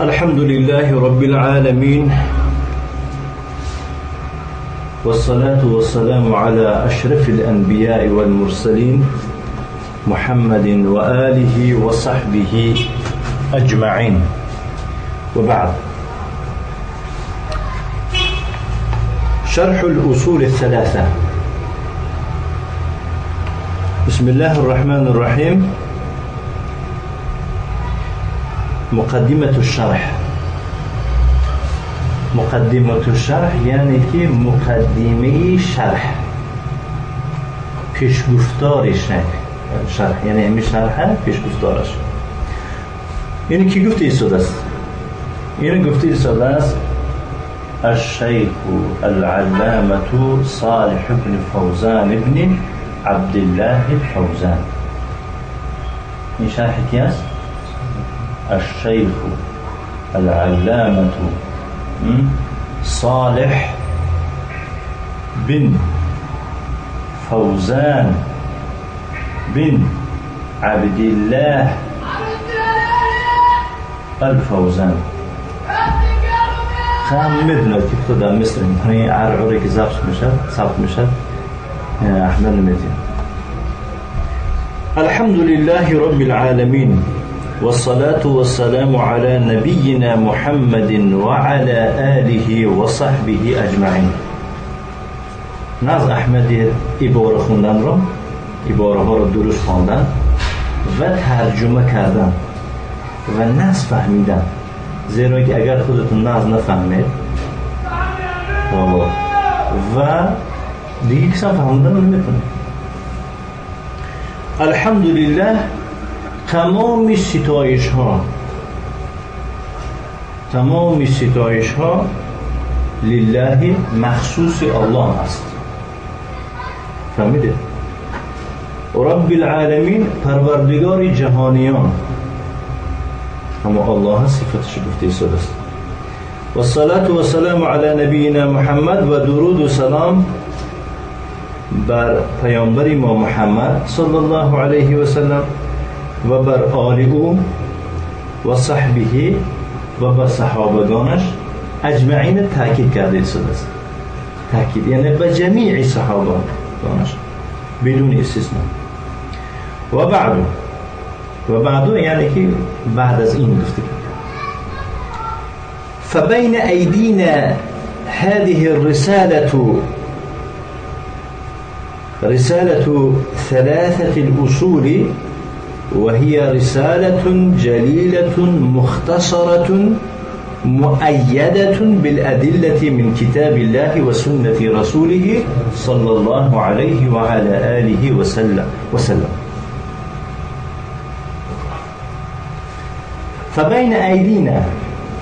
الحمد لله رب العالمين، والصلاة والسلام على أشرف الأنبياء والمرسلين محمد وآله وصحبه أجمعين، وبعد. شرح الأصول الثلاثة. بسم الله الرحمن الرحيم. مقدمة الشرح. مقدمة الشرح یعنی که مقدمه شرح، پیشگفتار شرح، یعنی همین شرح پیشگفتارش. یعنی کی گفته ایستاده است؟ یعنی گفته ایستاده است الشیخ العلامة صالح بن فوزان بن عبدالله الفوزان. این شرح کی است؟ الشیخ العلامة صالح بن فوزان بن عبدالله الفوزان. خام میدونه که خدا مثل میکنه عرعوری که ضبط میشد ثبت میشد احمد نمیدیم. الحمد لله رب العالمین والصلاة والسلام على نبينا محمد وعلى آله وصحبه اجمعین. ناز احمد عباره خوندن رو، عباره ها رو درست خواندن و ترجمه کردن و ناز فهمیدن، زیرا که اگر خودتون ناز نفهمید و دیگه کسی فهمیدن رو نمیتونه. الحمدلله تمام ستایش ها، تمام ستایش ها لله، مخصوص الله است. فهمیده؟ رب العالمین، پروردگار جهانیان، اما الله صفتش گفته ایستاده است. و الصلاة و السلام علی نبینا محمد، و درود و سلام بر پیامبر ما محمد صلی الله علیه و سلم و بر آل او و صحبه و بر صحابگانش اجمعین. تاکید کرده ایستاده است. تاکید یعنی به جمیع صحابگانش بدون استثناء. و بعد، و بعد یعنی که بعد از این گفته. فبین ایدینا هذه الرسالة، رسالة ثلاثة الأصول، وهي رسالة جليلة مختصرة مؤيدة بالأدلة من كتاب الله وسنة رسوله صلى الله عليه وعلى آله وسلم. فبين أيدينا،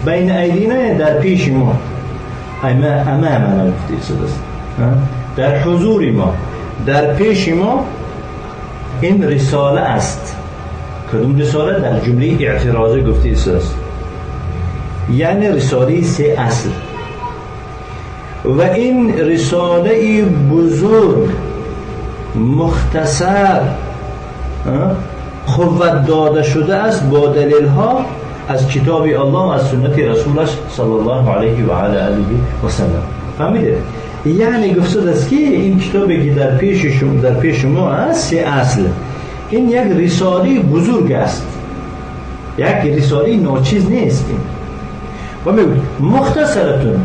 بين أيدينا در پیش ما، امامنا در حضور ما، در پیش ما این رساله است. کدوم رساله؟ در جمله اعتراضی گفته است، یعنی رساله سه اصل. و این رساله بزرگ مختصر قوت داده شده است با دلیل ها از کتاب الله و از سنت رسولش صلی الله علیه و علی آله و سلم. فهمیده؟ یعنی گفته است که این کتابی که در پیش شما، در پیش ما است، سه اصل، این یک رساله بزرگ است، یک رساله ناچیز نیست. این و میگوید مختصرتون،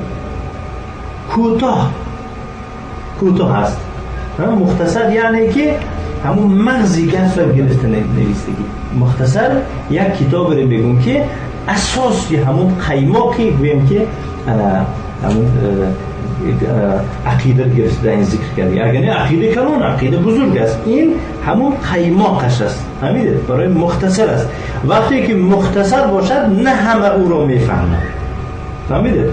کوتاه، کوتاه است. مختصر یعنی که همون مغزی گفت رو گرفته نویستگی. مختصر یک کتاب رو میگم که اساسی همون قیماقی گویم که همون عقیده رو گرفته در این ذکر کردی. اگر نه عقیده کلان، عقیده بزرگ است، این همون قیماقش است. فهمیده؟ برای مختصر است. وقتی که مختصر باشد نه همه او رو میفهمند. فهمیده؟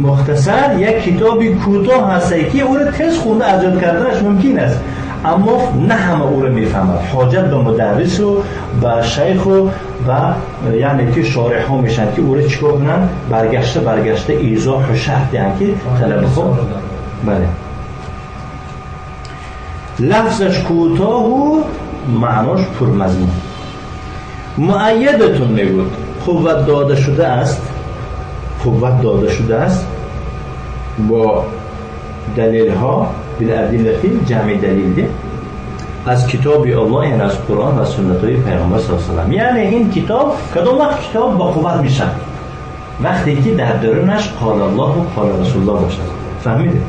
مختصر یک کتابی کوتاه هست که او رو تز خونده از یاد کردنش ممکن است، اما نه همه او رو میفهمد. حاجت به مدرس و به شیخ و یعنی که شارح ها میشن که او رو چیکار کنن؟ برگشته برگشته ایضاح و شرح دهن که طلبه خود. بله، لفظش کوتاه و معناش پرمضمون. مؤیدتون میگود قوت داده شده است، قوت داده شده است با دلیل ها، بالادله جمع دلیل از کتاب الله، یعنی از قرآن و سنت های پیامبر صلی الله علیه و سلم. یعنی این کتاب کدام وقت کتاب با قوت میشه؟ وقتی که در درونش قال الله و قال رسول الله باشد. فهمیده؟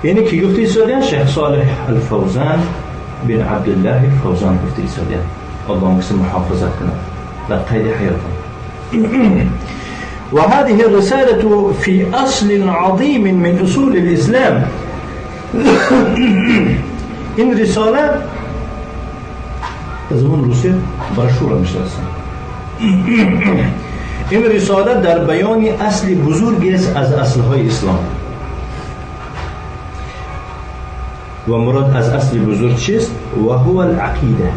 اینی که گفته ایسادیان شیخ صالح الفوزان بن عبدالله الفوزان گفته ایسادیان، الله کسی محافظت کنه در قید حیاتان. وهذه الرسالة في أصل عظيم من أصول الإسلام. این رساله از اون روسیه برشورا میشناسن. این رساله در بیان اصل بزرگی است از اصلهای اسلام. و مراد از اصل بزرگ چیست؟ و هو العقیده.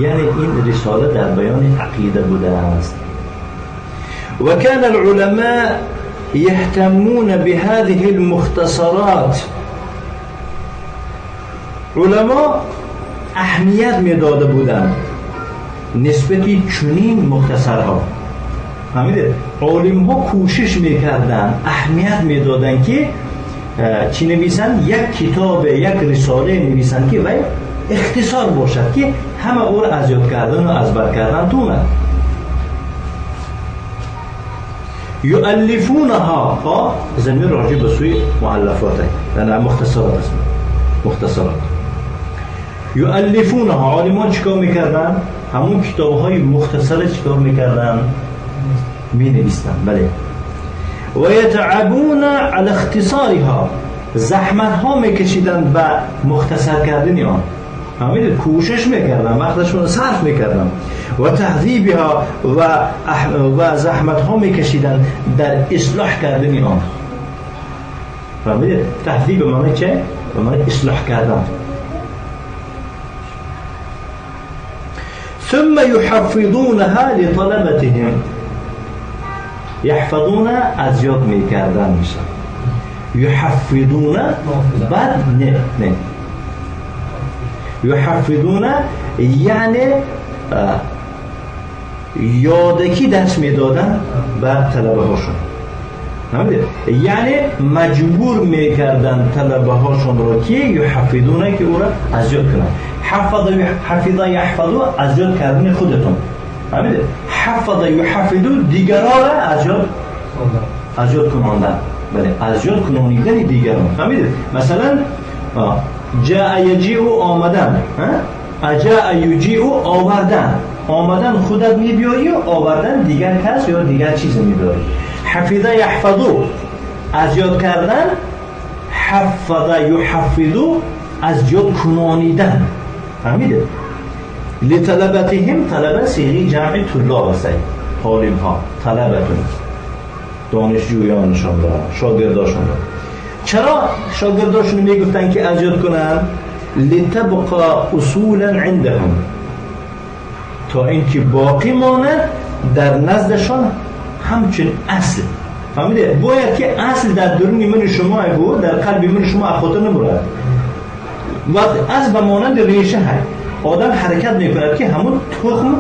یعنی این رساله در بیان عقیده بوده است. وكان العلماء يهتمون بهذه المختصرات. علما اهمیت میداده بودند نسبتی چنین مختصرها. فهمیده؟ عالم ها کوشش میکردن، اهمیت میدادن که چی نویسند؟ یک کتاب، یک رساله نویسند که وی اختصار باشد که همه او را از یاد کردن و از بر کردن تونند. یؤلفونها، ها ضمیر راجع به سوی مؤلفات، یعنی مختصرات است، مختصرات. یؤلفونها، عالمان چیکار میکردن؟ همون کتاب‌های مختصر چیکار میکردن؟ مینویستن. بله. و یتعبون علی اختصارها، زحمت ها میکشیدن به مختصر کردن آن. فهمیدید؟ کوشش میکردن، وقتشون صرف میکردن. و تهذیبها و زحمت ها میکشیدن در اصلاح کردن آن. فهمیدید؟ تهذیب به معنی چه؟ به معنی اصلاح کردن. ثم يحفظونها لطلبتهم. يحفظون از یاد میکردن میشه. يحفظون بعد نه نه يحفظون یعنی یادکی درس میدادن به طلبه هاشون. یعنی مجبور میکردن طلبه هاشون را که یحفظونه، که او را از یاد کنن. حفظ حفظ یحفظ از یاد کردن خودتون. فهمیده؟ حفظ یحفظ دیگران را از یاد کناندن. بله، از یاد کنانیدن دیگران. فهمیده؟ مثلا جاء یجیء آمدن، جاء یجیء آوردن. آمدن خودت میبیایی و آوردن دیگر کس یا دیگر چیز میبیایی. حفظ یحفظ از یاد کردن، حفظ یحفظ از یاد کنانیدن. فهمیده؟ لطلبتهم، طلبه صیغه جمع طلاب است، طالب ها، طلبتون، دانشجویانشان را، شاگرداشون را. چرا شاگرداشون میگفتن که از یاد کنن؟ لتبقى اصولا عندهم، تا اینکه باقی ماند در نزدشان همچون اصل. فهمیده؟ باید که اصل در درون من شما بود، در قلب من شما خاطر نبرد. وقت اصل به مانند ریشه هست، آدم حرکت میکند که همون تخم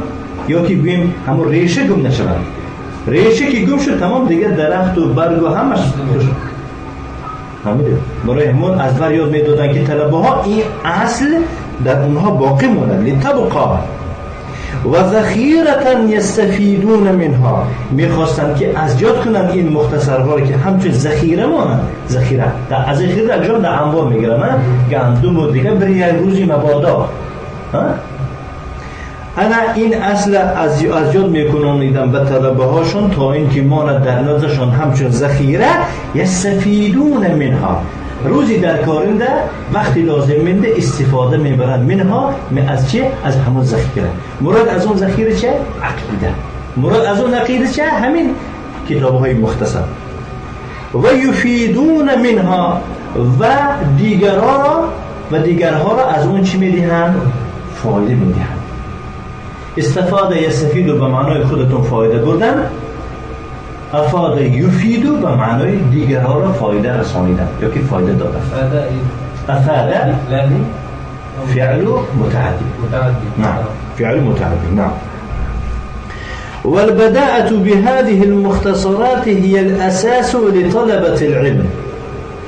یا که گوییم همون ریشه گم نشود. ریشه که گم شد تمام دیگه درخت و برگ و همش شد. فهمیده؟ برای همون از بر یاد میدادن که طلبه ها این اصل در اونها باقی ماند. لتبقا و ذخیرة یستفیدون منها، میخواستند که از یاد کنند این مختصرها رو که همچون ذخیره مانند. ذخیره در از ذخیره در جا در انبار میگیرن گندم و دیگه برای یک روزی مبادا. انا این اصل از یاد میکنانیدن به طلبه هاشون تا اینکه ماند در نزدشان همچون ذخیره. یستفیدون منها، روزی در کارنده وقتی لازم منده استفاده میبرند. منها از چه؟ از همون ذخیره. مراد از اون ذخیره چه؟ عقیده. مراد از اون عقیده چه؟ همین کتاب های مختصر. و یفیدون منها، و دیگرها را از اون چی میدهند؟ فایده میدهند. استفاده یستفید به معنای خودتون فایده بردن، افاده یفیدو به معنای دیگرها را فایده رسانیدن یا که فایده دادن. افاده فعل متعدی. نعم، فعل متعدی. نعم. والبداءة بهذه المختصرات هي الأساس لطلبة العلم.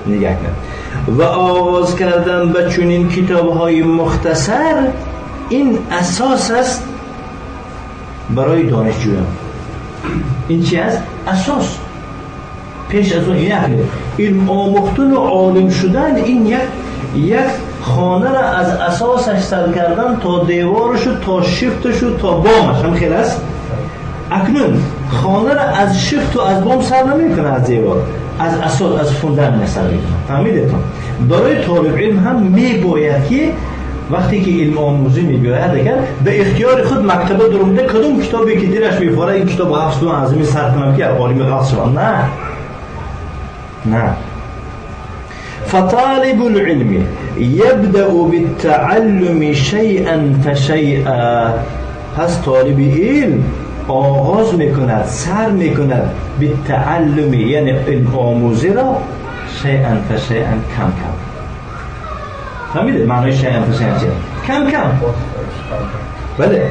نگاه کن، و آغاز کردن به چنین کتاب‌های مختصر این اساس است برای دانشجویان. این چی است؟ اساس. پیش از اون علم آموختن و عالم شدن، این یک خانه را از اساسش سر کردن تا دیوارش و تا شفتش و تا بامش هم خیلی است. اکنون خانه را از شفت و از بام سر نمیکنه، از دیوار، از اساس، از فوندامنت سر میکنه. فهمیدید؟ برای طالب علم هم میباید که وقتی که علم آموزی میباید اگر به اختیار خود مکتبه درونده کدوم کتابی که دلش میفاره این کتاب حفظ کنم، از این سر کنم که عالم غلط شدم. نه نه. فطالب العلم يبدأ بالتعلم شيئا فشيئا. پس طالب علم آغاز میکند، سر میکند بالتعلم، یعنی علم آموزی را، شیئا فشیئا، کم کم. فهمیده معنای شیئا فشیئا چیه؟ کم کم. بله.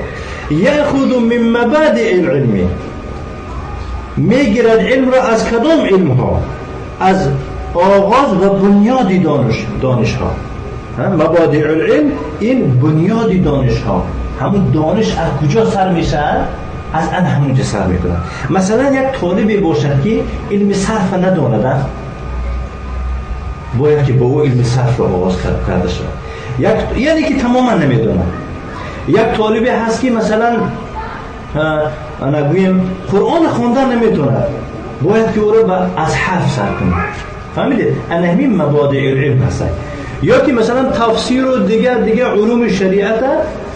یأخذ من مبادئ العلم، میگیرد علم را از کدام علم ها؟ از آغاز و بنیاد دانش ها. مبادئ العلم این بنیاد دانش ها، همون دانش از کجا سر میشه؟ از ان همونجا سر میکنه. مثلا یک طالبی باشد که علم صرف نداند، باید که با او علم صرف را آغاز کرده شود. یعنی که تماما نمیداند. یک طالبی هست که مثلا انا گویم قرآن خواندن نمیتواند، باید که او را از حرف سر کنه. فهمیدید؟ انا همین مبادئ العلم هست. یا که مثلا تفسیر و دیگه علوم شریعت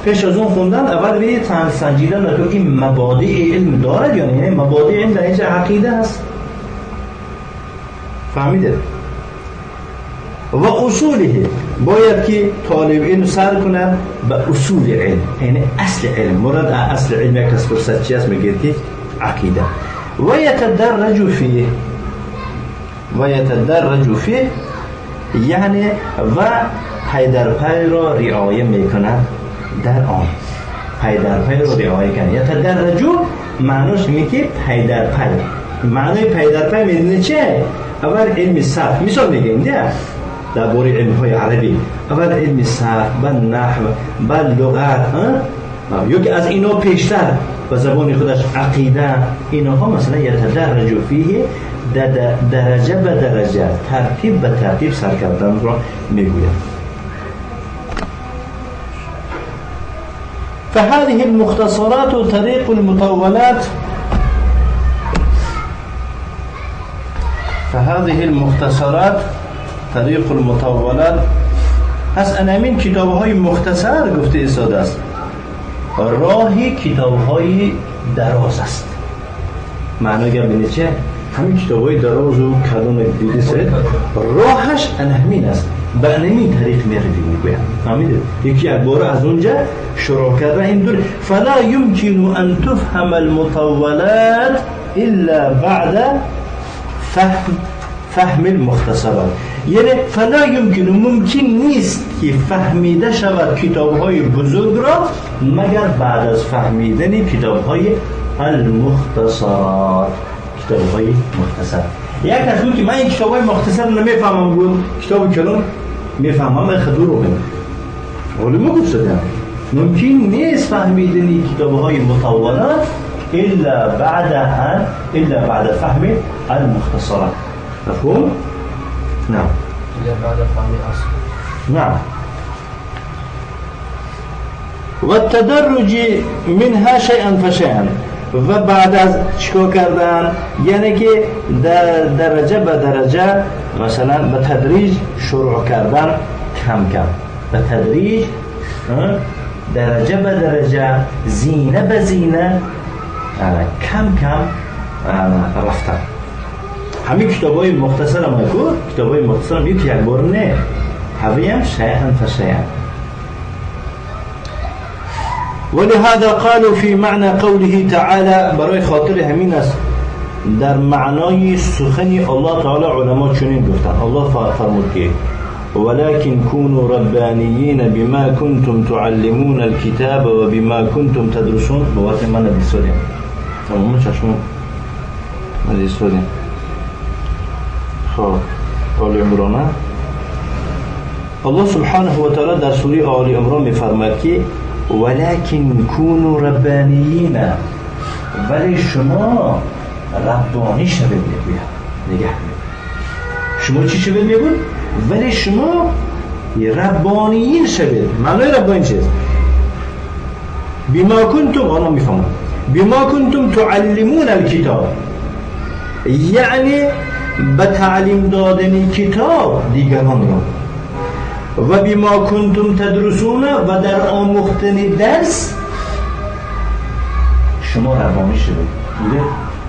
پیش از اون خوندن اول به سنجیدن که این مبادئ علم دارد یا نه. مبادئ علم در اینجا عقیده هست. فهمیدید؟ و اصوله، باید که طالب علم سر کنه به اصول علم، یعنی اصل علم. مراد اصل علم یک کس فرصت چی است؟ میگه که عقیده. و یتدرج فیه، و یتدرج فیه یعنی و پی در پی را رعایه میکند در آن. پی در پی را رعایه کنه. یتدرج معناش میگه که پی در پی. معنای پی در پی میدونه چه؟ اول علم صرف، مثال میگیم دیگه درباره علم‌های عربی، اول علم صرف، بعد نحو، بعد لغت، یا که از اینا پیشتر به زبان خودش عقیده، اینها مثلا یتدرج فیه، درجه به درجه، ترتیب به ترتیب سر کردن را میگوید. فهذه المختصرات طریق المطولات، فهذه المختصرات طریق المطولات. پس انامین کتاب های مختصر گفته ایستاده است، راه کتاب های دراز است. معنی گرمینه چه؟ همین کتاب های دراز و کلون دیده سید راهش انهمین است، به انهمین طریق میروی میگوید. فهمیده؟ یکی یک باره از اونجا شروع کرده این دور. فلا يمكن ان تفهم المطولات الا بعد فهم المختصرات. یعنی فلا يمكن، ممکن نیست که فهمیده شود کتاب های بزرگ را مگر بعد از فهمیدن کتاب های المختصرات، کتاب های مختصر. یک از اون که من این کتاب های مختصر نمیفهمم بود، کتاب کلون میفهمم، من خدور رو کنم علمو گفت شدم ممکن نیست فهمیدن کتاب های مطولات الا بعد ان الا بعد فهم المختصرات. مفهوم؟ نعم. إلا بعد فهم الأصل. نعم. والتدرج منها شيئا فشيئا. و بعد از چیکار کردن؟ یعنی که در درجه به درجه، مثلا به تدریج شروع کردن، کم کم، به تدریج، درجه به درجه، زینه به زینه، کم کم رفتن. همین کتاب های مختصر هم نکن، کتاب های مختصر هم یک بار نه، هوی هم شیئا فشیئا. ولهذا قالوا في معنى قوله تعالى، برای خاطر همین است در معنای سخن الله تعالی علما چنین گفتن. الله فرمود که ولكن كونوا ربانيين بما كنتم تعلمون الكتاب وبما كنتم تدرسون. بوقت من بسوریم تمام چشم مدیسودیم. خب آل عمران، الله سبحانه و تعالی در سوره آل عمران میفرماید که ولکن کونوا ربانیین، ولی شما ربانی شوید. میگوید نگه شما چی شوید؟ میگوید ولی شما ربانیین شوید. معنای ربانی چیست؟ بما کنتم، آنها میفهمند، بما کنتم تعلمون الکتاب، یعنی به تعلیم دادن کتاب دیگران را، و بما کنتم تدرسون، و در آموختن درس شما ربانی شوید.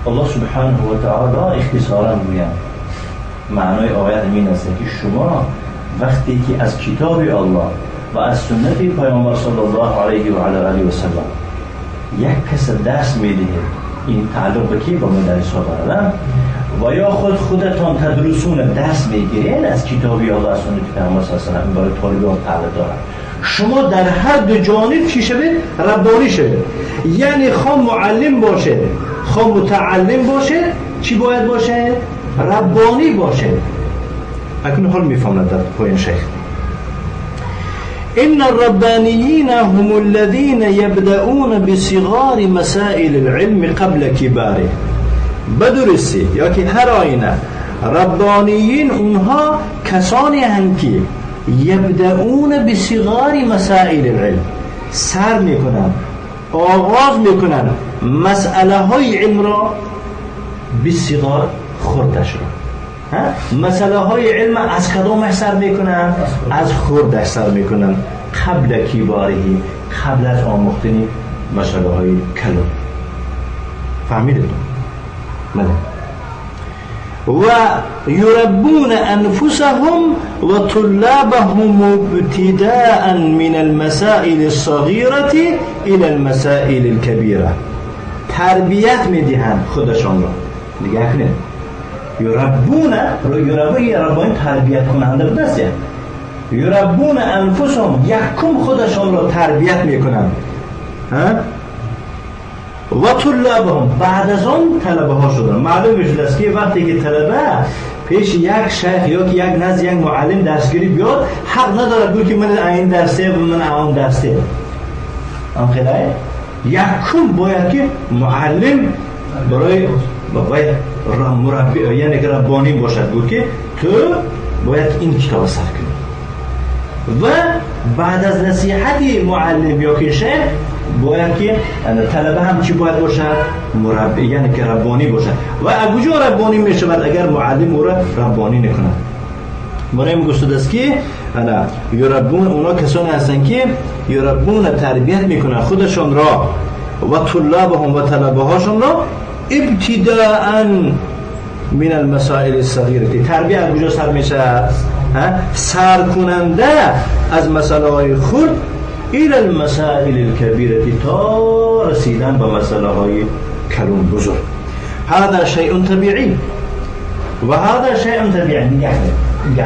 الله سبحانه و تعالی اختصارا گویم معنای آیت این است که شما وقتی که از کتاب الله و از سنت پیامبر صلی الله علیه و علی آله و سلم یک کس درس میدهید، این تعلق به کی؟ با مدرس ها دارد، و یا خودتان تدرسون درس میگیرین از کتاب الله از سنت پیامبر صلی الله علیه و سلم، برای طالبان تعلق دارد. شما در هر دو جانب چی شوید؟ ربانی شوید. یعنی خواه معلم باشه خواه متعلم باشه، چی باید باشه؟ ربانی باشه. اکنون حال میفهمد در پایین شیخ. إن الربانيين هم الذين يبدؤون بصغار مسائل العلم قبل كباره. بدرستی یا که هر آینه ربانیین اونها کسانی هستند که یبدؤون بصغار مسائل العلم، سر میکنن، آغاز میکنن مسئله های علم را، بصغار خردش را. مسئله های علم از کدام سر میکنن؟ از خردش سر میکنن، قبل کبارهی، قبل از آموختن مسئله های کلام. فهمیدید؟ بله. و یربون انفسهم و طلابهم ابتداء من المسائل الصغیرة الى المسائل الكبیره. تربیت میدهند خودشان را. نگاه کنید، یربون، یربون تربیت کننده بوده است. یربون انفسهم، یکم خودشان را تربیت میکنند، و طلابهم، بعد از آن طلبه ها شدن. معلوم میشد است که وقتی که طلبه پیش یک شیخ یا که یک نزد یک معلم درسگیری بیاد، حق ندارد بگه که من این درسه و من آن درسه. آن خیلی یکم باید که معلم برای باید مربی، یعنی که ربانی باشد، بود که تو باید این کتاب سر کنی، و بعد از نصیحت معلم یا که شیخ باید که طلبه هم چی باید باشد؟ مربی، یعنی که ربانی باشد. و از کجا ربانی می شود اگر معلم او را ربانی نکند؟ برای این گفته است که یربون، اونا کسانی هستند که یربون تربیت میکنن خودشان را و طلابهم و طلبه هاشون را ابتداء من المسائل الصغیره. تربیت از کجا سر میشه؟ سر کننده از مسئله های خود الى المسائل الكبیره، تا رسیدن به مسئله های کلون بزرگ. هذا شیء طبیعی و هذا شیء طبیعی. نگه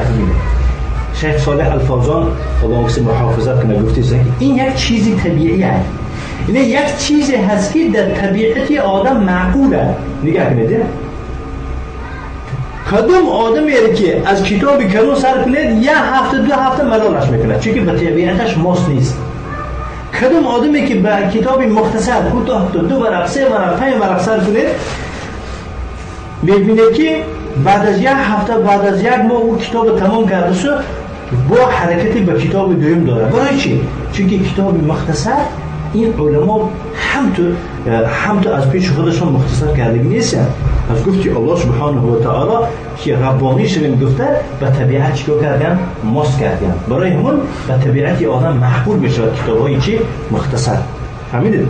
شیخ صالح الفوزان خدا کسی محافظت کنه گفته این یک چیزی طبیعی هست، این یک چیزی هست که در طبیعت آدم معقوله. نگاه کنید، کدوم آدمی که از کتاب کلون سر کنید یه هفته دو هفته ملالش میکنه، چون که به طبیعتش ماست نیست. کدوم آدمی که به کتاب مختصر کوتاه دو ورق سه ورق پنج ورق سر کنید، میبینه که بعد از یک هفته بعد از یک ماه او کتاب تمام کرده شد، با حرکتی به کتاب دوم داره. برای چی؟ چون که کتاب مختصر این علما هم تو از پیش خودشون مختصر کردگی نیستن. از گفتی الله سبحانه و تعالی که ربانی شویم گفته به طبیعت چیکار کردن؟ ماست کردن. برای همون به طبیعت آدم معقول میشه کتاب‌های چی؟ مختصر. فهمیدید؟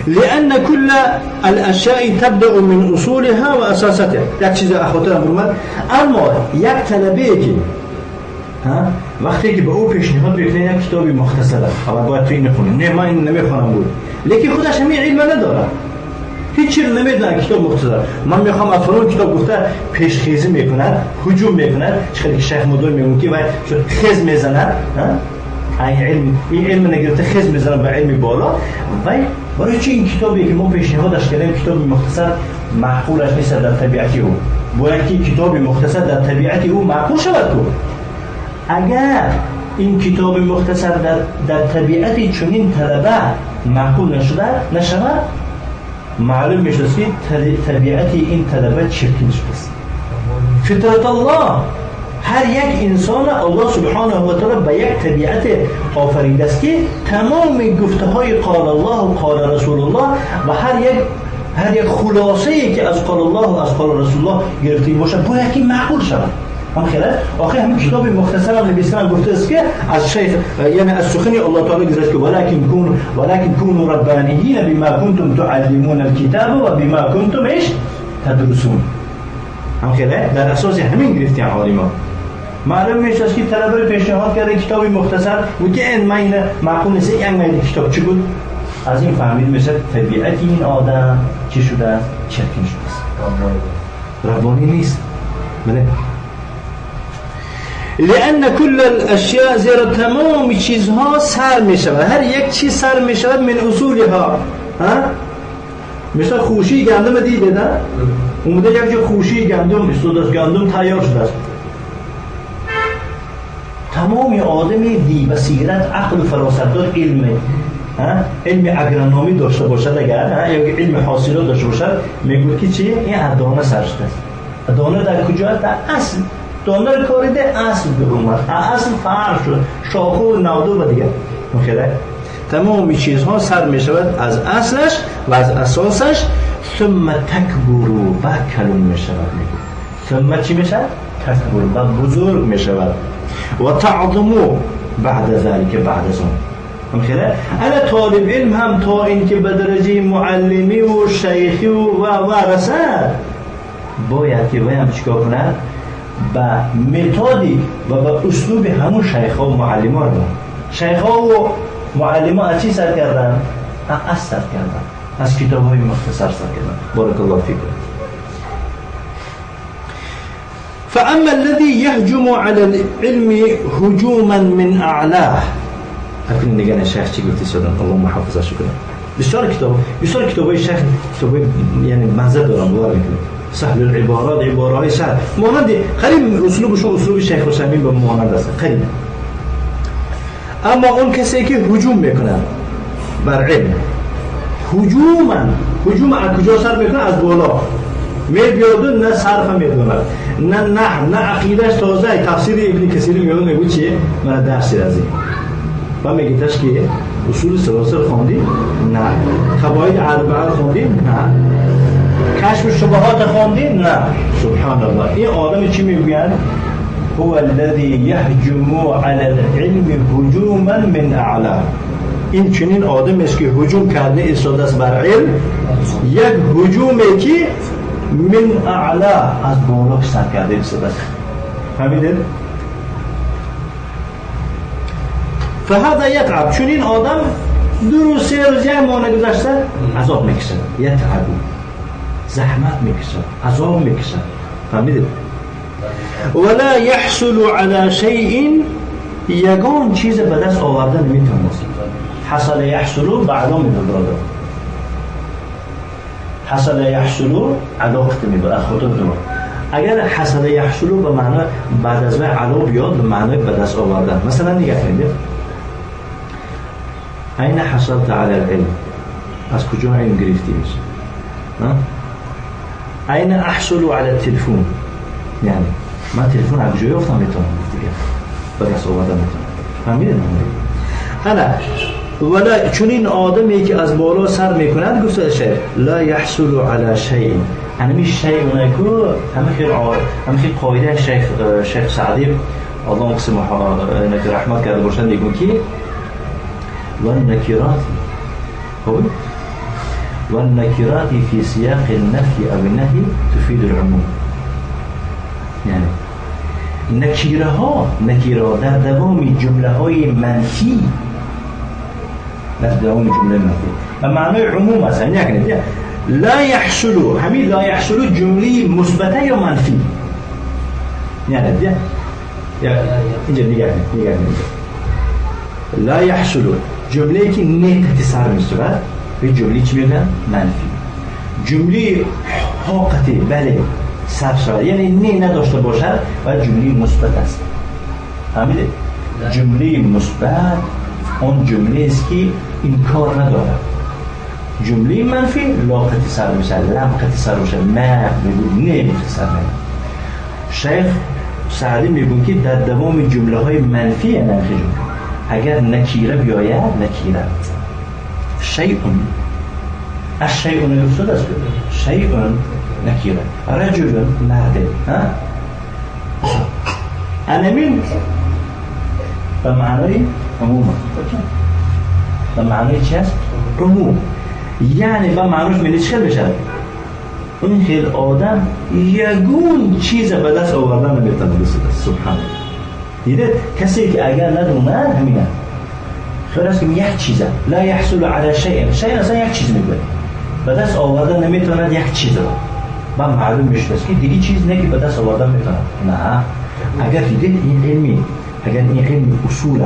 لأن كل الأشياء تبدأ من أصولها وأساساتها. یک چیز خاطرم اومد، اما یک طلبه که وقتی که به او پیشنهاد میکنه یک کتابی مختصره، اول باید تو این نخونی، نه من این نمیخوانم بود، لیکن خودش همین علم نداره، هیچ چیز نمیدونه کتاب مختصر، من میخوام از فلان کتاب گفته پیشخیزی میکند، هجوم میکند، چقدر که شیخ مدوی میگه که باید خز میزند، این علم نگرفته خز میزنه به علم بالا، و برای چی این کتابی که ما پیشنهادش کردیم کتاب مختصر معقولش نیست در طبیعت او؟ باید که کتاب مختصر در طبیعت او معقول شود. تو اگر این کتاب مختصر در طبیعت چنین طلبه معقول نشود، معلوم میشد که طبیعت این طلبه چرکین شده است. فطرت الله، هر یک انسان الله سبحانه و تعالی به یک طبیعت آفریده است که تمام گفته های قال الله و قال رسول الله و هر یک خلاصه ای که از قال الله و از قال رسول الله گرفته باشد باید که معقول شود. هم خیلی آخه همین کتاب مختصر هم نویسنده گفته است که از شیخ، یعنی از سخن الله تعالی گذشت که ولکن كونوا ربانیین بما کنتم تعلمون الكتاب و بما کنتم ايش تدرسون. هم خیلی در اساس همین گرفتیم عالما. معلوم میشه که طلبه پیشنهاد کرده کتاب مختصر و که این معنی معقول نیست، این معنی کتاب چی بود؟ از این فهمید میشه طبیعت این آدم چی شده است؟ چرکین شده است، ربانی نیست. بله. لأن كل الأشياء، زیرا تمام چیزها سر می شود، هر یک چیز سر می شود من اصولها. ها؟ مثلا خوشی گندم دیده نه؟ اومده یک جا خوشی گندم استاد است، گندم تیار شده است. تمام آدمی دی بصیرت، عقل و فراست دار، علم، علم اگرانومی داشته باشد، اگر یا علم حاصلات داشته باشد، میگوید که چی؟ این دانه سر شده است. دانه در کجا؟ در اصل. دانه رو کاریده اصل اومد، اصل فرع شد، شاخه و نوده و دیگه. مخیله تمام چیزها سر می شود از اصلش و از اساسش. ثم تکبرو، بعد کلون می شود. میگه ثم چی می شود؟ تکبر، بعد بزرگ می شود. و تعظمو بعد ذلك، بعد از اون. مخیله انا طالب علم هم تا اینکه به درجه معلمی و شیخی و رسد، باید که باید چیکار کند؟ به متدی و به اسلوب همون شیخ ها و معلم ها رو. شیخ ها و معلم ها از چی سر کردن؟ از سر کردن، از کتاب های مختصر سر کردن. بارک الله فیکم. فاما الذي يهجم على العلم هجوما من اعلاه. اکنون نگه شیخ چی گفتی سادن، الله محافظش کنه. بسیار کتاب های شیخ کتاب یعنی مزه دارم، باور میکنم. سهل العبارات، عباره های سهل، مانند خیلی اسلوبشون اسلوب شیخ حسین به مانند است خیلی. اما اون کسی که هجوم میکنه بر علم، هجوم از کجا سر میکنه؟ از بالا میبیاد، نه صرف میدونه، نه نحو، نه عقیدهش تازه. تفسیر ابن کثیر میاد میگه چیه؟ من درسی از این و میگه تاش که اصول ثلاثه خوندی؟ نه. قواعد اربعه خوندی؟ نه. کشف شبهات خوندی؟ نه. سبحان الله. این آدم چی میگوین؟ هو الذي يهجم على العلم هجوما من اعلى. این چنین آدم است که هجوم کرده ایستاده است بر علم، یک هجومی که من اعلا، از بالا سر کرده ایستاده است. فهمیدید؟ فهذا یتعب. چنین آدم 2 روز 3 روز یک ماه نگذشته عذاب میکشد. یتعب، زحمت میکشد، عذاب میکشد. فهمیدید؟ ولا يحصل على شيء، یگان چیز به دست آوردن نمیتونه. حصل یحصل بعدا میبرد، حصل یحصل علاقت میبرد از خودت میبرد. اگر حصل یحصل به معنی بعد از وی علا بیاد، به معنی به دست آوردن. مثلا نگاه کنید، این حصلت علی العلم، از کجا علم گرفتی میشه؟ این احصل علی التلفون، یعنی من تلفن از کجا یافتم میتونم دیگه به دست آوردن میتونم. فهمیدید؟ انا ولا چون این آدمی که از بالا سر میکند، گفته شیخ لا یحصل علی شیء. همین شیء اونکو همه خیلی قاعده شیخ سعدی الله قسم رحمت کرده باشند، میگن که والنکرات، خب والنکرات فی سیاق النفی او النهی تفید العموم. یعنی نکیره ها در دوام جمله های منفی، در دوام جمله منفی و معنای عموم است. یعنی لا یحصل، همین لا یحصل جمله مثبته یا منفی؟ یعنی اینجا نگاه کنید، لا یحصل جمله که نه سر میشود، به جمله چی میگن؟ منفی. جمله حاقتی بله سر شود، یعنی نه نداشته باشد و جمله مثبت است. فهمیده؟ جمله مثبت اون جمله است که انکار ندارد. جمله منفی لاقتی سر میشه، لم قطعی سر میشه، ما میگو نه سر میشه. شیخ سعدی میگو که در دوام جمله های منفی منفی جمله اگر نکیره بیاید، نکیره شیء الشیء نگفت است، شیء نکیره، رجل مرد، ها انمین به معنای عموم، به معنای چی است؟ عموم. یعنی به معناش میلی چه بشه؟ اون خیل آدم یگون چیز به دست آوردن نمیتونه بسیده. سبحان الله. دیده کسی که اگر ندونه همینه خیلی است که یک چیزه لا یحصل علی شیء، شیء اصلا یک چیز میگه به دست آوردن نمیتونه یک چیز رو با معلوم میشه که دیگه چیز نه که به دست آوردن میتونه. نه اگر دیده این علمی، اگر این علم اصوله،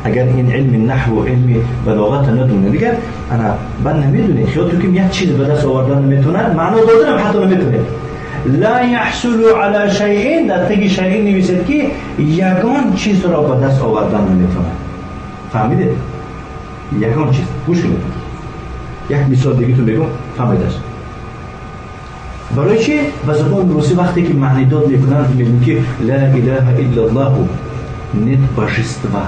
اگر این علم نحو و علم بلاغت ندونه دیگه انا من نمیدونه خیال تو که یک چیز به دست آوردن نمیتونه، معنا دادنم حتی نمیتونه. لا یحصل علی شیء در تگی شیء نویسد که یگان چیز را به دست آوردن نمیتونه. فهمیده؟ یگان چیز. گوش کنید یک مثال دیگه تو بگم فهمیدش. برای چی؟ به زبان روسی وقتی که معنی داد میکنن میگن که لا اله الا الله нет божества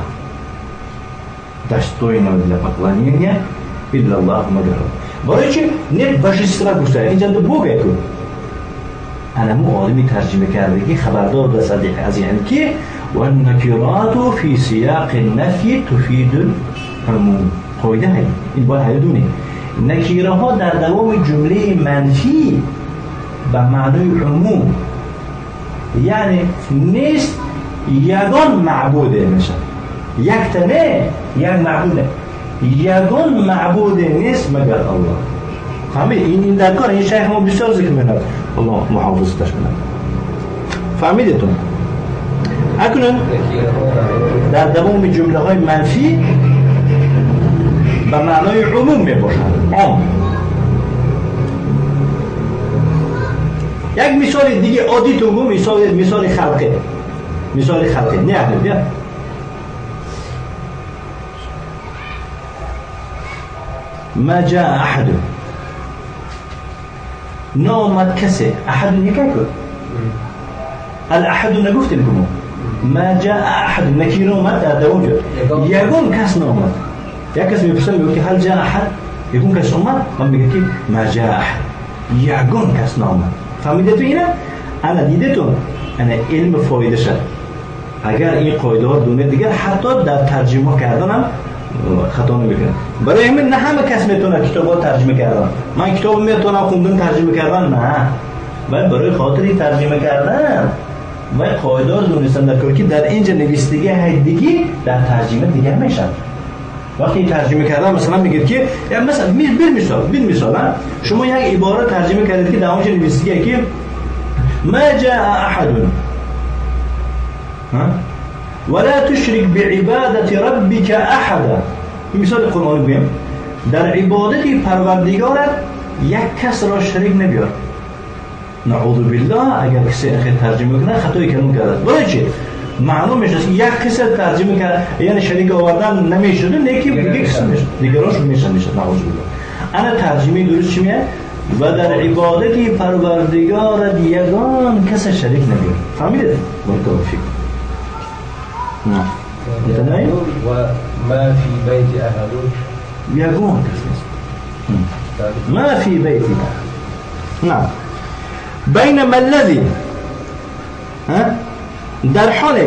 достойного для поклонения إلا الله مگر. برای چی؟ нет божества گفته اینجا دو بوگه کن. انا مو آدمی ترجمه کرده که خبردار به صدیق از یعنی که والنکرات فی سیاق النفی تفید العموم. قاعده هی این باید هی دونه نکیره ها در دوام جمله منفی به معنای عموم، یعنی نیست یگان معبوده میشه، یک تنه یک معبوده، یگان معبوده نیست مگر الله. فهمید؟ این در کار این شیخ ما بسیار ذکر می‌کند، الله محافظتش کند. فهمیدتون؟ اکنون در دوام جمله های منفی به معنای عموم میباشد، عام. یک مثال دیگه عادی تو گم، مثال خلقه، مثال خلقه نه اهل بیا ما جاء احد نامد کسی، احد یکی کن الاحد نگفتیم کمو ما جاء احد نکیر اومد در دوام جد یگون کس نامد. یک کس میپرسه میگه که هل جاء احد، یگون کس اومد، من میگه که ما جاء احد یگون کس نامد. فهمیده تو اینه؟ انا دیده تو انا علم فایده شد. اگر این قاعده ها دونه دیگر حتی در ترجمه کردن هم خطا نمیکنه. برای همین نه همه کس میتونه کتاب ها ترجمه کردن. من کتاب میتونم خوندن ترجمه کردن نه، باید برای خاطری ترجمه کردن باید قاعده ها دونستن در کار که در اینجا نویسندگی دیگه در ترجمه دیگه میشن. وقتی ترجمه کردن مثلا میگه که مثلا بیل مثال شما یک عبارت ترجمه کردید که در اونجا نویسندگی که ما جاء احد ولا تشرك بعبادة ربك احدا. مثال قرآن بگیم در عبادت پروردگارت یک کس را شریک نبیار. نعوذ بالله اگر کسی این ترجمه کنه خطای کلام کرده. برای چی؟ معلوم میشه که یک کس ترجمه کرد یعنی شریک آوردن نمیشد، نه که دیگه کس میشه دیگراش میشه نعوذ بالله. انا ترجمه درست چی میاد؟ و در عبادت پروردگارت یگان کس شریک نبیار. فهمیدید؟ توفیق. نه و ما فی بیت احد یگان کس نیست. ما فی بیت احد. نه بینما الذی در حالی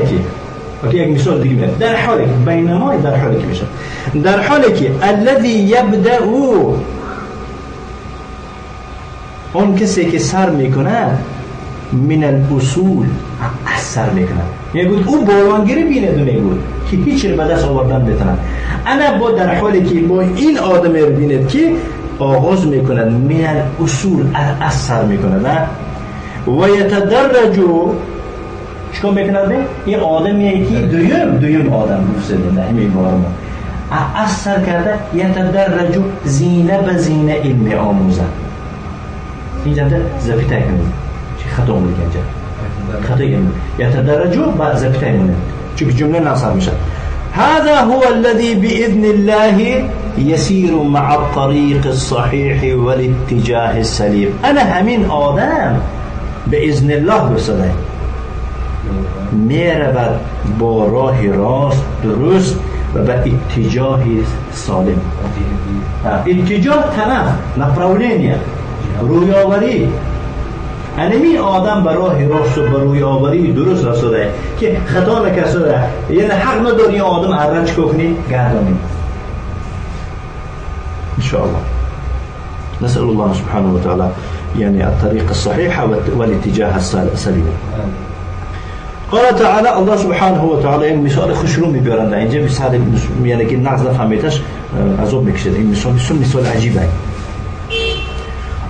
که یک مثال دیگه میاد در حالی که بینما در حالی که میشه در حالی که الذی یبدأ اون کسی که سر میکنه من الاصول اثر میکنه، میگه او بالانگیری بینه دو میگه که هیچ رو به دست آوردن بتونه. انا با در حالی که با این آدم رو بینید که آغاز میکنه من الاصول اثر میکنه نه و یتدرج چیکار میکنه؟ این آدمیه که دویم آدم گفته نه همین بار ما از سر کرده یتدرج زینه به زینه علم آموزد. اینجا запятая کنید چه خطا اومده اینجا خطا یتدرج بعد запятая مونه چون جمله نصب میشه. هذا هو الذي بإذن الله يسير مع الطريق الصحيح والاتجاه السليم. انا همین آدم به اذن الله بسده میرود با راه راست درست و به اتجاه سالم. اتجاه طرف направление رویاوری. انمی آدم به راه راست و به رویاوری درست رسیده که خطا نکرده، یعنی حق نداری این آدم عرج کنی گردانی. ان شاء الله نسأل الله سبحانه وتعالى يعني الطريق الصحيح والاتجاه السليم. قال تعالى الله سبحانه وتعالى این مثال خوش رو میبرند اینجا، مثال یعنی که نقض نفهمیتش عذاب میکشد. این مثال مثال عجیبه.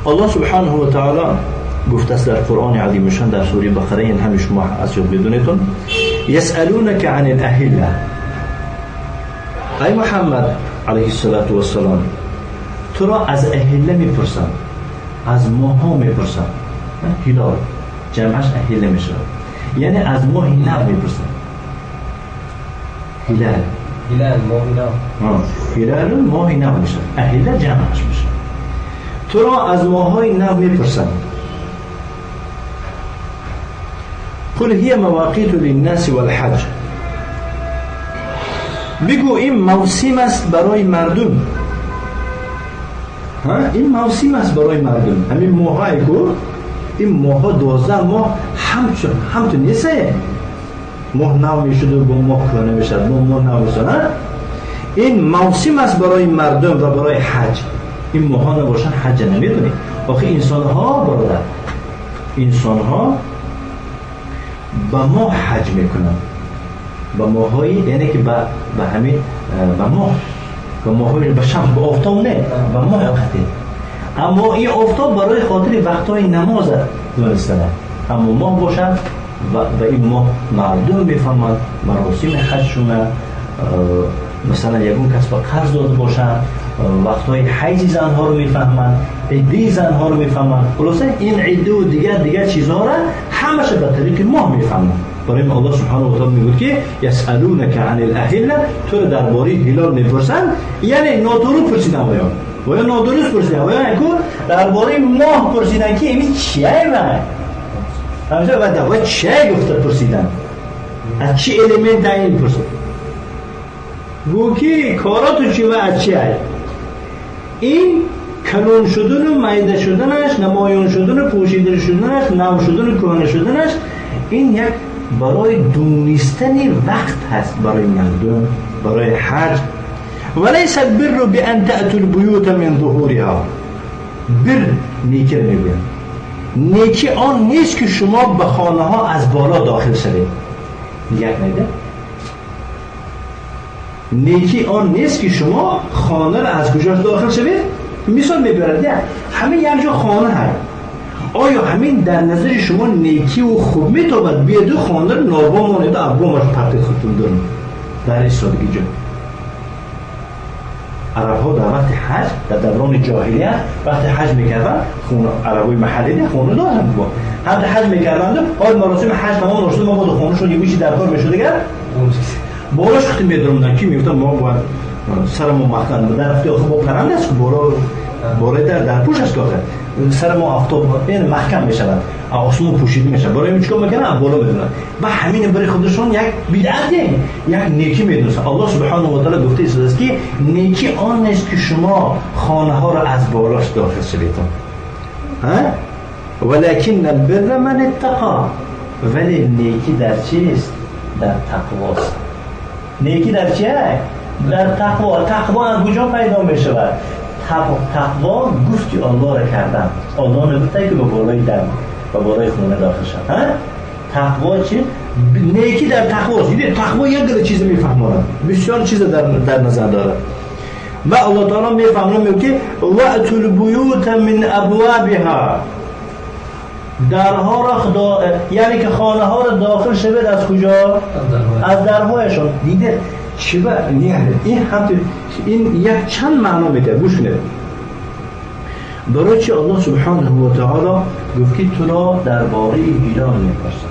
الله سبحانه و تعالی گفته است در قرآن عظیم شان در سوره بقره، این همه شما از یاد بدونیتون، یسألونک عن الاهله. ای محمد علیه الصلاة والسلام، تو را از اهله میپرسن، از ماه ها میپرسن. هلال جمعش اهله میشه، یعنی از ماه نو میپرسن. هلال هلال ماه نو، هلال ماه نو میشه، اهله جمعش میشه. تو را از ماهای نو میپرسن. قل هي مواقیت للناس والحج. بگو این موسم است برای مردم. ها، این موسم است برای مردم. همین ماهای کو، این ماها 12 ماه همچون نیست. ماه نو میشد و با ماه کهنه میشد، با ماه نو میشد. این موسم است برای مردم و برای حج. این ماها نباشن حج نمیدونی. آخه انسان ها برادر، انسان ها به ماه حج میکنن، به ماهایی، یعنی که به همین به ماه، به ماهای، به شمس، به آفتاب نه، به ماه قطعی. اما این آفتاب برای خاطر وقتهای نماز دونستنه. اما ماه باشد و به این ماه مردم میفهمند مراسم حجشونه. مثلا یکون کس با قرض داده باشن، وقتهای حیض زنها رو میفهمند، عده زنها رو میفهمند. خلاصه این عده و دیگر چیزها را همش به طریق ماه میفهمند. برای این الله سبحانه و تعالی میگه که یسالونک عن الاهله، تو رو درباره هلال میپرسن، یعنی نادرست پرسیدن و یا نادرست پرسیدن و یا درباره ماه پرسیدن که این چیه و همینطور و چیه گفته پرسیدن، از چی المنت این پرسیدن، گو که کاراتو چی و از چیه. این کلون شدن و میده شدنش، نمایان شدن و پوشیده شدنش، نو شدن و کهنه شدنش، این یک برای دونستن وقت هست برای مردم، برای حج. ولیس البر بان تأتوا البیوت من ظهورها. بر نیکی میگویم، نیکی آن نیست که شما به خانه ها از بالا داخل شوید. یک نیده نیکی آن نیست که شما خانه را از کجاش داخل شوید. مثال میبرد همه یک جا خانه هست، آیا همین در نظر شما نیکی و خوب میتابد بیاد خانه رو نابا مانید و ابوامش پرتید خودتون دارن در ایستادگی جا. عرب ها در وقت حج، در دوران جاهلیت وقتی حج میکردن، خونه عربای محلی خونه دارن با هم حج میکردن، حال مراسم حج تمام نشد، ما بود خونهشون یه گوشی در کار میشد دیگر بالاش خودت میدروندن که میگفتن ما باید سرمون مخدن در رفتی آخه با پرنده است که بالای در پوش است که آخه سر ما آفتاب یعنی محکم میشود، آسمون پوشیده میشه، برای این چیکار میکنن؟ بالا میدونن و همین برای خودشون یک بدعت، یک نیکی میدونن. الله سبحانه و تعالی گفته است که نیکی آن نیست که شما خانه ها را از بالاش داخل شوید، ها، ولکن البر من اتقا، ولی نیکی در چیست؟ در تقواست. نیکی در چیه؟ در تقوا. تقوا از کجا پیدا میشود؟ تقوا گفتی الله را کردن. الله نگفته که به بالای در به بالای خونه داخل شد. تقوا چی؟ نیکی در تقوا. دیدی تقوا یک گله چیز میفهمونه، بسیار چیز در نظر داره. و الله تعالی میفهمونه، میگه که واتوا البیوت من ابوابها، درها را خدا، یعنی که خانه ها را داخل شود از کجا؟ از درهایشون. دیده چی با این هم این یک چند معنا میده. گوش کنید. برای چی الله سبحانه و تعالی گفت که تو را درباره هلال میپرسن؟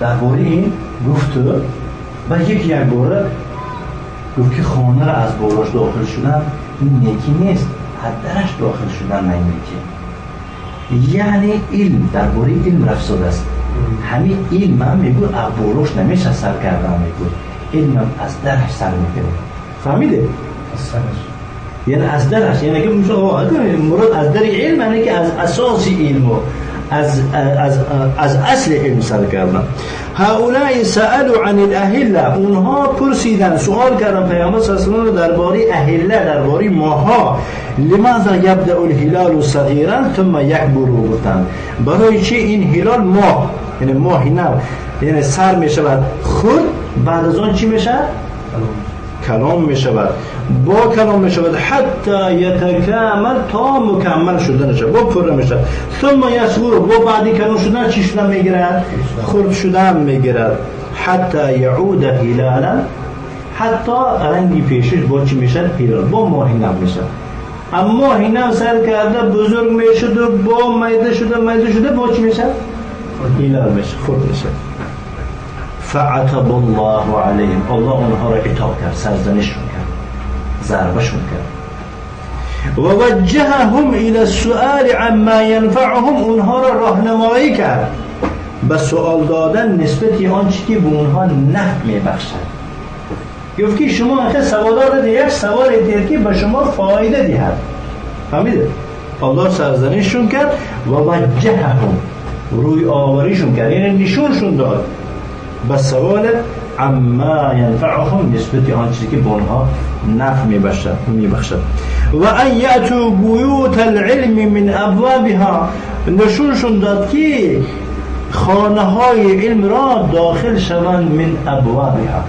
درباره این گفت و یک باره گفت که خانه را از بالاش داخل شدن این نیکی نیست، از درش داخل شدن نه نیکی. یعنی علم، درباره علم رفت ساده است. همین علم هم میگو از بالاش نمیشه سر کردن، میگو علم هم از درش سر میکنه. فهمیده؟ از سرش، یعنی از درش، یعنی که مراد از در علم یعنی که از اساس علم و از اصل علم سر کردن. هؤلاء سألوا عن الاهله، اونها پرسیدن، سوال کردن پیامبر صلی الله علیه و درباره اهله، درباره ماها. لماذا یبدأ الهلال صغیرا ثم یکبر، گفتن برای چی این هلال ماه، یعنی ماه نو، یعنی سر میشود خود، بعد از آن چی میشه؟ کلام میشود، با کلام میشود حتی یتکامل، تا مکمل شده نشه، با پره میشه. ثم یصغر، با بعدی کلام شدن چی شدن میگیرد؟ خرد شدن میگیرد. حتی یعود هلالا، حتی رنگی پیشش با چی میشه؟ هلال، با ماه نو میشه. اما ماه نو سر کرده بزرگ میشد و با میده شده میده شده با چی میشه؟ هلال میشه، خرد میشه. فعتب الله علیهم، الله اونها را عتاب کرد، سرزنشون کرد، ضربشون کرد. و وجههم الى السؤال عما ينفعهم، اونها را راهنمایی کرد به سؤال دادن نسبت آنچه که به اونها نفع میبخشد. گفت که شما آخه سوال دادید، یک سوال دید که به شما فایده دهد. فهمیده؟ الله سرزنشون کرد و وجههم، روی آوریشون کرد، یعنی نشونشون داد به سوال عما ینفعهم، نسبت آن چیزی که به آنها نفع میبخشد. و ان یأتوا بیوت العلم من ابوابها، نشونشون داد که خانه های علم را داخل شوند، من ابوابها،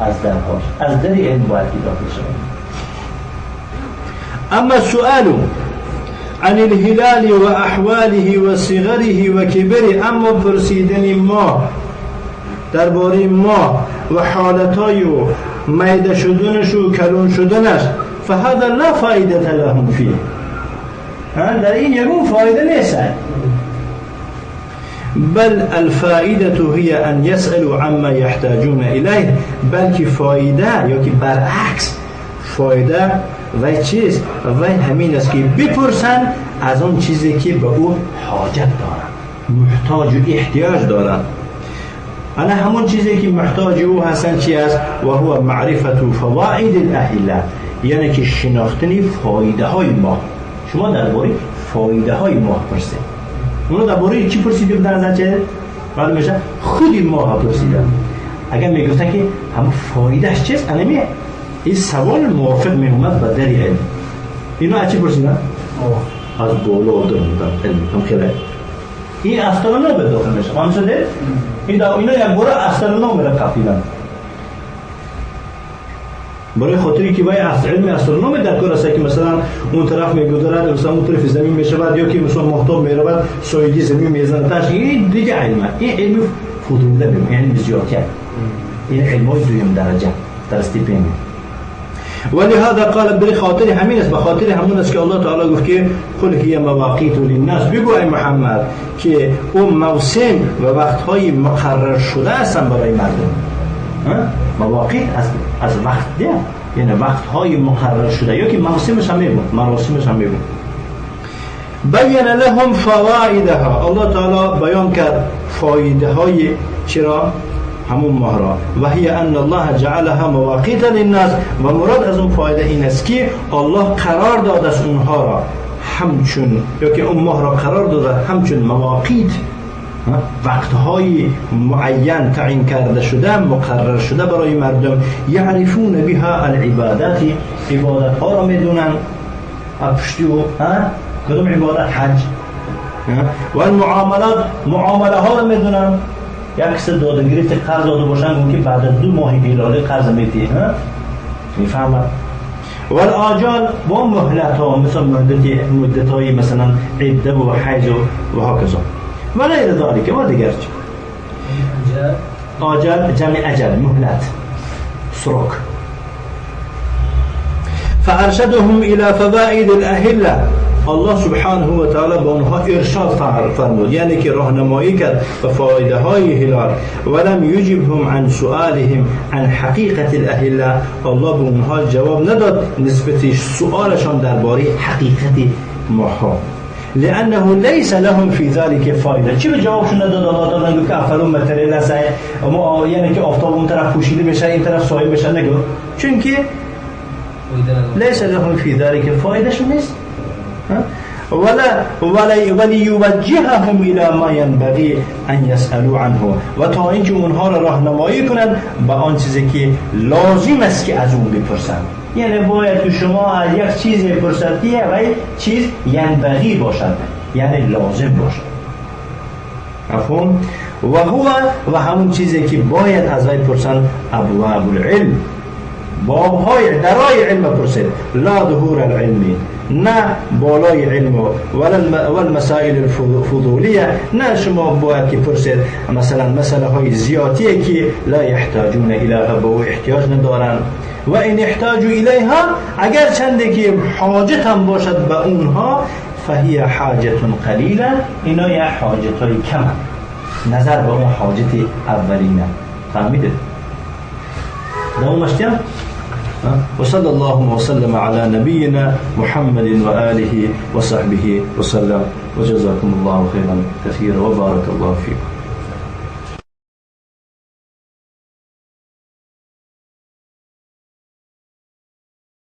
از درهاش، از در علم باید که داخل شوند. اما سؤال عن الهلال و احواله و صغره و کبره، اما پرسیدن ما درباره ما و حالتای و میده شدنش و کلون شدنش، فهذا لا فایده لهم فیه، در این یکون فایده نیست. بل الفائده هي ان يسألوا عما يحتاجون الیه، بلکه فایده یا که برعکس فایده و چیز و همین است که بپرسن از اون چیزی که به او حاجت دارن، محتاج و احتیاج دارن. انا همون چیزی که محتاج او هستن چی است؟ و هو معرفت فوائد الاهله، یعنی که شناختن فایده های ماه. شما درباره فایده های ماه پرسید، اونو درباره چی پرسیده بودن؟ از چه؟ بعد میشه خودی ماه پرسیدن. اگر میگفتن که هم فایدهش چیست، انمی این سوال موافق میومد با در علم. اینو از چی پرسیدن؟ از بالا در علم هم خیلی این استرونوم به داخل میشه. فهم شده؟ این اینا یک بار استرونوم را قفیدن برای خاطری که باید از علم استرونوم در کار است که مثلا اون طرف میگذرد، مثلا اون طرف زمین میشود، یا که مثلا ماهتاب میرود سایگی زمین میزند تاش. این دیگه علمه، این علم فضوله میگه، علم زیادیه، این علم های دویم درجه ترستیپینی. ولهذا قال، برای خاطر همین است، به خاطر همون است که الله تعالی گفت که قل هی مواقیت للناس، بگو ای محمد که اون موسم و وقت‌های مقرر شده هستن برای مردم. مواقیت از وقت ده، یعنی وقت‌های مقرر شده، یا که موسمش هم میگو، مراسمش هم میگو. بین لهم فوائدها، الله تعالی بیان کرد فایده های چرا همون ماه را. و هی ان الله جعلها مواقیت للناس، و مراد از اون فایده این است که الله قرار داده است اونها را همچون، یا که اون ماه را قرار داده همچون مواقیت، وقتهای معین تعیین کرده شده، مقرر شده برای مردم. یعرفون بها العبادات، عبادت ها را میدونن پشتی و کدوم عبادت، حج، و المعاملات، معامله ها را میدونن. یک کس داده گرفت قرض داده باشن که بعد از 2 ماه هلالی قرض میدی، میفهمد. و الآجال با مهلت ها، مثل مدت های مثلا عده و حیض و هکذا و غیر ذلك و دیگر چی. اینجا آجل جمع اجل، مهلت، سرک. فارشدهم الى فوائد الاهله، الله سبحانه و تعالی به آنها ارشاد فرمود، یعنی که راهنمایی کرد به فایده های هلال. ولم یجبهم عن سؤالهم عن حقیقت الاهله، الله به اونها جواب نداد نسبت سؤالشان درباره حقیقت ماها. لانه ليس لهم في ذلك فایده. چی به جوابشون نداد الله تعالی؟ گفت که افلون متره لسه ما، یعنی که آفتاب اون طرف پوشیده بشه این طرف سایه بشه، نگو، چون که ليس لهم في ذلك فایدهشون نیست. ولیوجههم الى ما ينبغي ان يسألوا عنه، و تا اینکه اونها را راهنمایی کنند به آن چیزی که لازم است که از اون بپرسند. یعنی باید که شما از یک چیز بپرسید که چیز ینبغی باشد، یعنی لازم باشد. مفهوم؟ و هو، و همون چیزی که باید از وی پرسند، ابواب العلم، بابهای درای علم پرسید، لا ظهور العلم، نه بالای علم، و المسائل الفضولیه، نه شما باید که پرسید مثلا مسئله های زیادیه که لا یحتاجون الیها، به او احتیاج ندارن. و این احتاجوا الیها، اگر چنده که حاجت هم باشد به اونها، فهی حاجت قلیله، اینا یه حاجت های کم نظر به اون حاجت اولینه. فهمیده؟ دوامش کم؟ وصلى الله وسلم على نبينا محمد وآله وصحبه وسلم، وجزاكم الله خيرا كثيرا وبارك الله فيكم.